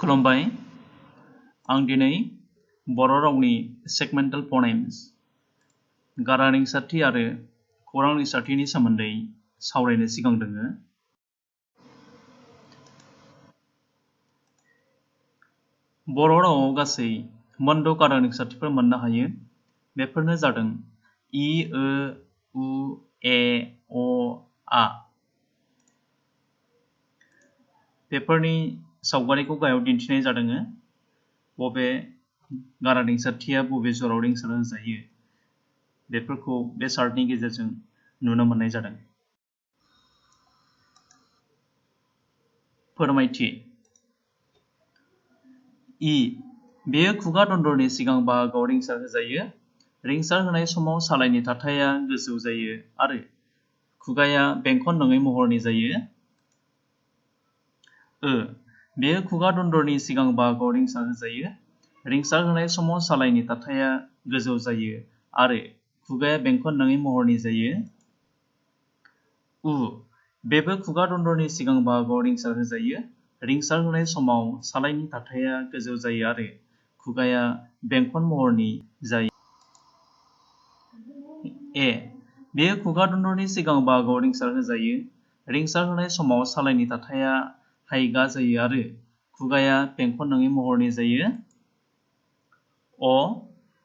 खुलुमबाय आं दिनै बर' रावनि सेगमेन्टेल फनेम्स गारां रिंसारथि आरो खौरां रिंसारथिनि सोमोन्दै सावरायनो सिगांदोङो। बर' रावआव गासै मोनद' गारां रिंसारथिफोर मोननो हायो। बेफोरनो जादों इ, उ, ए, अ, आ। बेफोरनि सावगारिखौ गाहायाव दिन्थिनाय जादों। बबे गारां रिंसारथिया बबे जराव रिंसार होजायो बेफोरखौ बे चार्टनि गेजेरजों नुनो मोननाय जादों। फोरमायथि इ बेयो खुगा दन्दरनि सिगां बाहागोआव रिंसार होजायो। रिंसार होनाय समाव सालायनि थाथाया गोजौ जायो आरो खुगाया बेंखन नङै महरनि जायो। बेयो खुगा दन्दरनि सिगां बाहागोआव रिंसार होजायो। रिंसार होनाय समाव सालायनि थाथाया गोजौ जायो आरो खुगाया बेंखन नङै महरनि जायो। बेबो खुगा दन्दरनि सिगां बाहागोआव रिंसार होजायो। रिंसार होनाय समाव सालायनि थाथाया गोजौ जायो आरो खुगाया बेंखन महरनि जायो। बेयो खुगा दन्दरनि सिगां बाहागोआव रिंसार होजायो। रिंसार होनाय समाव सालायनि थाथाया हायगा जायो आरो खुगाया बेंखन नङै महरनि जायो।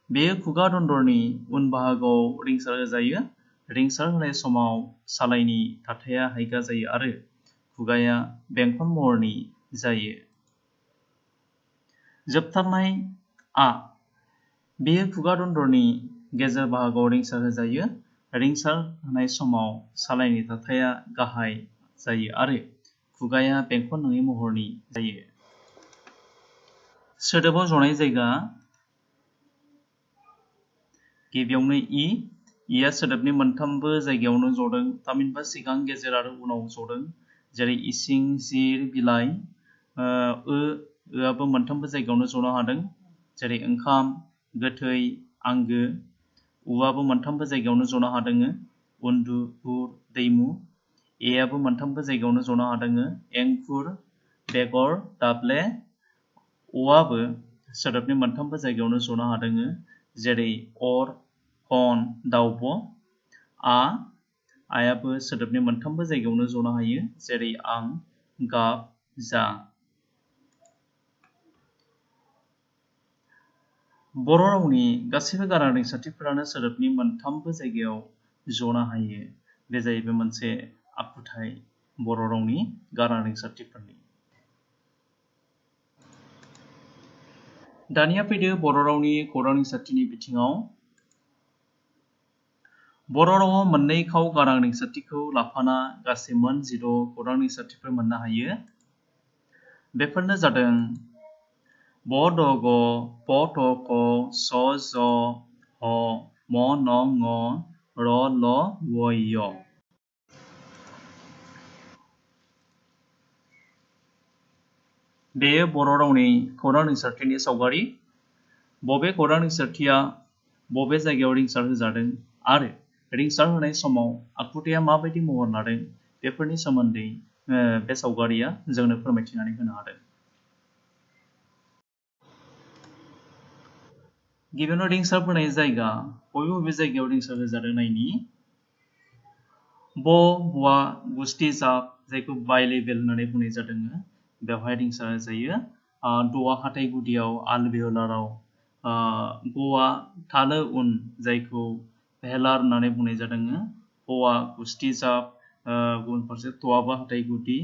बेयो खुगा दन्दरनि उन बाहागोआव रिंसार होजायो। रिंसार होनाय समाव सालायनि थाथाया हायगा जायो आरो खुगाया बेंखन महरनि जायो। जोबथारनाय आ बेयो खुगा दन्दरनि गेजेर बाहागोआव रिंसार होजायो। रिंसार होनाय समाव सालायनि थाथाया गाहाय जायो आरो खुगाया बेंखन नङै महरनि जायो। सोदोबाव जनाय जायगा गिबियावनो इया सोदोबनि मोनथामबो जायगायावनो जदों, थामहिनबा सिगां, गेजेर आरो उनाव जदों। जेरै इसिं, जिर, बिलाइ। आबो मोनथामबो जायगायावनो जनो हादों, जेरै ओंखाम, गोथै, आंगो। उआबो मोनथामबो जायगायावनो जनो हादों, उन्दु, हुर, दैमु। एआबो मोनथामबो जायगायावनो जनो हादों, एंखुर, बेगर, दाब्ले। अआबो सोदोबनि मोनथामबो जायगायावनो जनो हादों, जेरै अर, खन, दाउब'। आयाबो सोदोबनि मोनथामबो जायगायावनो जनो हायो, जेरै आं, गाब, जा। बर' रावनि गासैबो गारां रिंसारथिफोरानो सोदोबनि मोनथामबो जायगायाव जनो हायो। बे जाहैबाय मोनसे आखुथाय बर' रावनि गारां रिंसारथिफोरनि। दानिया फैदो बर' रावनि खौरां रिंसारथिनि बिथिङाव। बर' रावआव मोननै खाव गारां रिंसारथिखौ लाफाना गासै मोन 10 खौरां रिंसारथिफोर मोननो हायो। बेफोरनो जादों ब द ग, प थ क, स ज ह, म न ङ, र ल व य। बेयो बर' रावनि खौरां रिंसारथिनि सावगारि। बबे खौरां रिंसारथिया बबे जायगायाव रिंसार होजादों आरो रिंसार होनाय समाव आखुथाया माबायदि महर लादों बेफोरनि सोमोन्दै बे सावगारिया जोंनो फोरमायथिनानै होनो हादों। गिबियावनो रिंसार बोनाय जायगा, बबे जायगायाव रिंसार होजादों नायनि। बआ गुस्थि जाप, जायखौ बाइलेबेल होननानै बुंनाय जादों, बेवहाय रिंसार होजायो। दआ हाथाइ गुदियाव आलभेअलाराव। गआ थालो उन, जायखौ भेलार होननानै बुंनाय जादों। पआ गुस्थि जाप, गुबुन फारसे तआबो हाथाइ गुदि,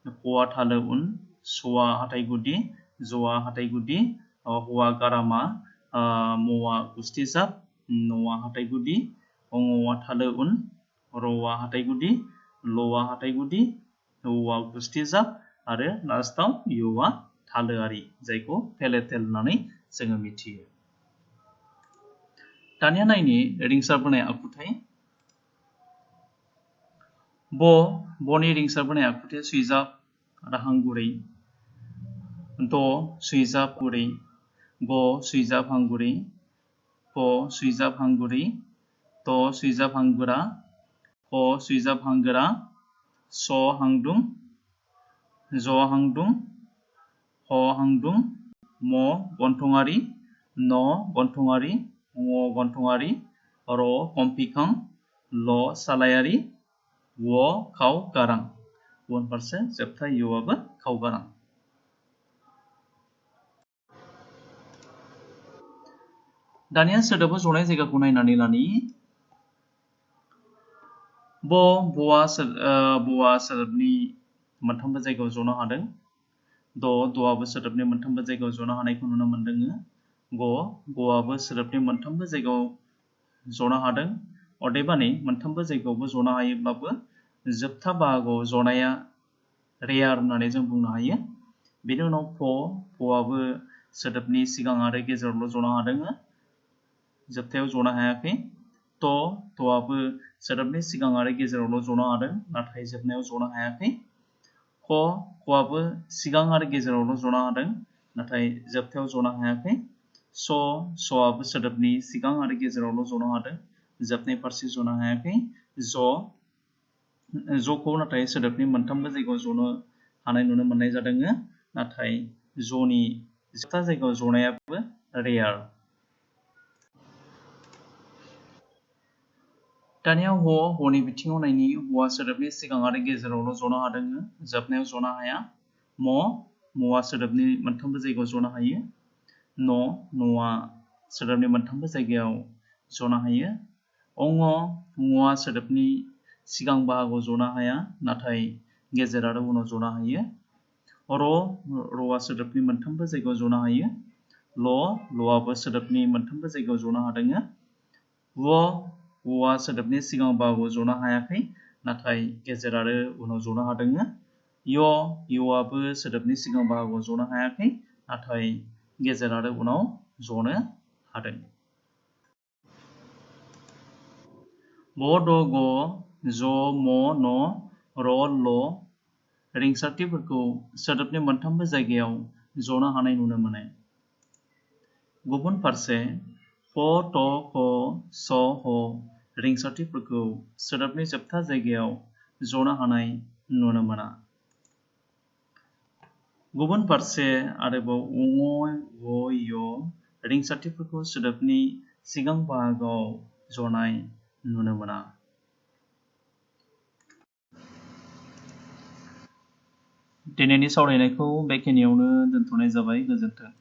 पआ थालो उन, सआ हाथाइ गुदि, जआ हाथाइ गुदि, हआ गारामा, मआ गुस्थि जाप, नआ हाथाइ गुदि, अङआ थालो उन, रआ हाथाइ गुदि, लआ हाथाइ गुदि, औआ गुस्थि जाप आरो लास्टआव यआ थालोआरि, जायखौ पेलेटेल होननानै जोङो मिथियो। दानिया नायनि रिंसार बोनाय आखुथाय। बनि रिंसार बोनाय आखुथाया सुइजाब आरो हांगुरै। द सुइजाब गुरै, ग सुइजाब हांगुरै, प सुइजाब हांगुरै, त सुइजाब हांगोरा, ख सुइजाब हांगोरा, स हांदुं, ज हांदुं, हांदुं म गन्थंआरि न गन्थंआरि ङ गन्थंआरि र कमपिखां ल सालायारि w खाव गारां गुबुन फारसे जोबथा इउआबो खाव गारां दानिया सोदोबा जनाय जायगाखौ नायनानै लानि बवा सोदोबनि मोनथामबो जायगायाव जनो हादों द'आबो सोदोबनि मोनथामबो जायगायाव जनो हानायखौ नुनो मोनदों ग'आबो सोदोबनि मोनथामबो जायगायाव जनो हादों अदेबानि मोनथामबो जायगायावबो जनो हायोब्लाबो जोबथा बाहागोआव जनाया रेयार होननानै जों बुंनो हायो बेनि उनाव फ'आबो सोदोबनि सिगां आरो गेजेरावल' जनो हादों जोबथायाव जनो हायाखै त'आबो सोदोबनि सिगां आरो गेजेरावल' जनो हादों नाथाय जोबनायाव जनो हायाखै ख'आबो सिगां आरो गेजेरावल' जनो हादों नाथाय जोबथायाव जनो हायाखै स'आबो सोदोबनि सिगां आरो गेजेरावल' जनो हादों जोबनाय फारसे जनो हायाखै ज'खौ नाथाय सोदोबनि मोनथामबो जायगायाव जनो हानाय नुनो मोननाय जादों नाथाय ज'नि जोबथा जायगायाव जनायाबो रेयार दानिया ह'नि बिथिङाव नायनि ह'आ सोदोबनि सिगां आरो गेजेरावल' जनो हादों जोबनायाव जनो हाया म'आ सोदोबनि मोनथामबो जायगायाव जनो हायो न'आ सोदोबनि मोनथामबो जायगायाव जनो हायो ङआ सोदोबनि सिगां बाहागोआव जनो हाया नाथाय गेजेर आरो उनाव जनो हायो र'आ सोदोबनि मोनथामबो जायगायाव जनो हायो ल'आबो सोदोबनि मोनथामबो जायगायाव जनो हादों व'आ सोदोबनि सिगां बाहागोआव जनो हायाखै नाथाय गेजेर आरो उनाव जनो हादों य'आबो सोदोबनि सिगां बाहागोआव जनो हायाखै नाथाय गेजेर आरो उनाव जनो हादों ब द ग ज म न र ल रिंसारथिफोरखौ सोदोबनि मोनथामबो जायगायाव जनो हानाय नुनो मोनो गुबुन फारसे फ ट ख स ह रिंसारथिफोरखौ सोदोबनि जोबथा जायगायाव जनो हानाय नुनो मोना गुबुन फारसे आरोबाव य रिंसारथिफोरखौ सोदोबनि सिगां बाहागोआव जनाय नुनो मोना दिनैनि सावरायनायखौ बेखिनियावनो दोनथ'नाय जाबाय गोजोन्थों